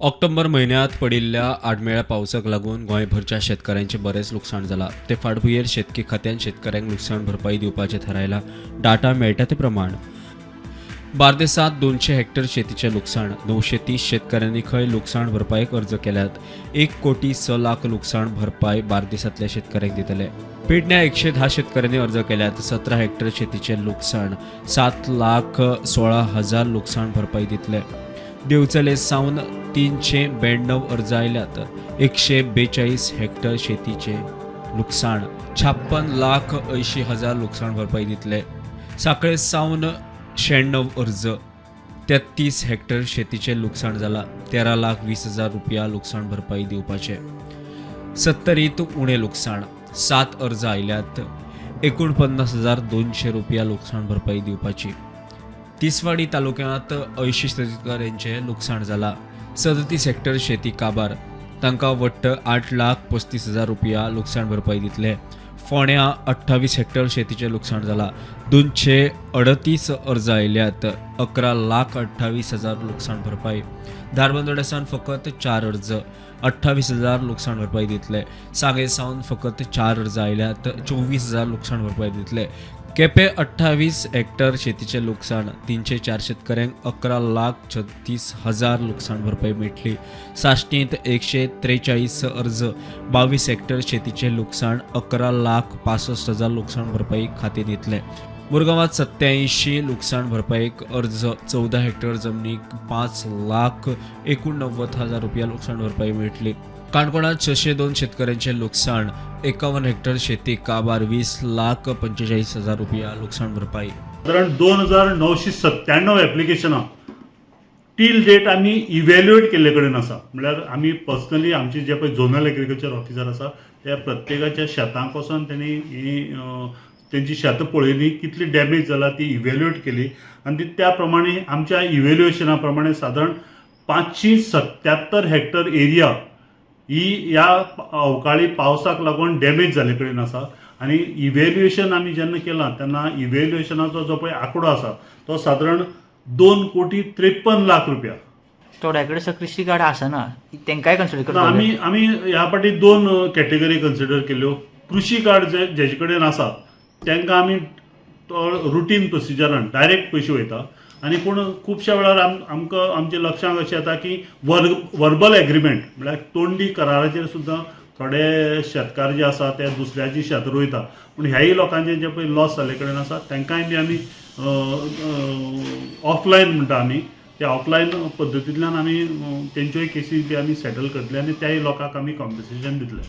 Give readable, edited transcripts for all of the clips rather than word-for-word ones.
ऑक्टोबर म्हयन्यांत पडिल्ल्या आडमेळ्या पावसाक लागून गोंयभरच्या शेतकारांचें बरेंच लुकसाण जालां. ते फाटभुंयेर शेतकी खात्यान शेतकऱ्यांक लुकसाण भरपाई दिवपाचें थारायलां. डाटा मेळटा ते प्रमाण बार्देसांत 200 हेक्टर शेतीचें लुकसाण, 930 शेतकऱ्यांनी खंय लुकसाण भरपायेक अर्ज केल्यात. 1 कोटी 6 लाख लुकसाण भरपाय बार्देसांतल्या शेतकऱ्यांक दितले. पेडण्या 110 शेतकऱ्यांनी अर्ज केल्यात. 17 हेक्टर शेतीचें लुकसाण, 7,16,000 लुकसाण भरपाई दितले. दिवचले सावन 392 अर्ज आयल्यात. 142 हेक्टर शेतीचे लुकसाण, 56,80,000 लुकसाण भरपाई दितले. साखळे सावन 96 अर्ज, 33 हेक्टर शेतीचें लुकसाण जाला, 13,20,000 रुपया लुकसाण भरपाई दिवपाचे. सत्तरीत उणें लुकसाण, 7 अर्ज आयल्यात, 49,200 रुपया लुकसाण भरपाई दिवपाची. तिसवाडी तालुक्यांत 80 शेतकऱ्यांचें लुकसाण जाला, 37 हेक्टर शेती काबार, तांकां वट्ट 8,35,000 रुपया लुकसाण भरपाई दितले. फोंड्यां 28 हेक्टर शेतीचें लुकसाण जाला, 238 अर्ज आयल्यात, 11,28,000 लुकसाण भरपाई. धारबांदोड्यासान फकत 4 अर्ज, 28,000 लुकसाण भरपाई दितले. सांगें सावन फकत 4 अर्ज आयल्यात, 24,000 लुकसाण भरपाई दितले. केपें 28 हेक्टर शेतीचें लुकसाण, 304 शेतकऱ्यांक 11,36,000 लुकसाण भरपाई मेळटली. साश्टींत 143 अर्ज, 22 हेक्टर शेतीचें लुकसाण, 11,65,000 लुकसाण भरपाई खातें दितले. मुरगांवांत 87 लुकसाण भरपाईक अर्ज, 14 हेक्टर जमनीक 5,89,000 रुपया लुकसाण भरपाई मेळटली. काणकोणांत 602 शेतकऱ्यांचें लुकसाण, 51 हेक्टर शेती काबार, 20,45,000 रुपया लुकसाण भरपाई. सादारण 2997 एप्लिकेशनां टील डेट आमी इव्हॅल्युएट केल्ले कडेन आसा. म्हणल्यार आमी पर्सनली, आमचे जे पळय झोनल एग्रीकल्चर ऑफिसर आसा, त्या प्रत्येकाच्या शेतांक वचोन तेणी ही तेंची शेतां पळयली, कितली डॅमेज जाला ती इव्हॅल्युएट केली आनी ती त्या प्रमाणे, आमच्या इव्हॅल्युएशना प्रमाणे सादारण 577 हेक्टर एरिया ही ह्या अवकाळी पावसाक लागून डॅमेज जाल्ले कडेन आसा. आनी इव्हॅल्युएशन आमी जेन्ना केलां तेन्ना इव्हॅल्युएशनाचो जो पळय आंकडो आसा तो सादारण 2 कोटी 53 लाख रुपया. थोड्या कडेन सर कृषी कार्ड आसना, तेंकांय कन्सिडर ना. करता? आमी ह्या फाटी दोन कॅटेगरी कन्सिडर केल्यो. कृषी कार्ड जे जेचे कडेन आसा तांकां आमी तो रुटीन प्रोसिजरान डायरेक्ट पयशे वयता. आनी पूण खुबश्या वेळार आमकां आमच्या लक्षांत अशें येता की वर्बल एग्रीमेंट, म्हळ्यार तोंडी कराराचेर सुद्दां थोडे शेतकार जे आसा ते दुसऱ्याची शेत रोयता. पूण ह्याय लोकांचे जे पळय लॉस जाल्ले कडेन आसा, तांकांय बी आमी ऑफलायन म्हणटा आमी, त्या ऑफलायन पद्दतींतल्यान आमी तेंच्योय केसी बी आमी सेटल करतले आनी त्याय लोकांक आमी कॉम्पन्सेशन दितले.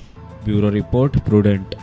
Bureau report, prudent.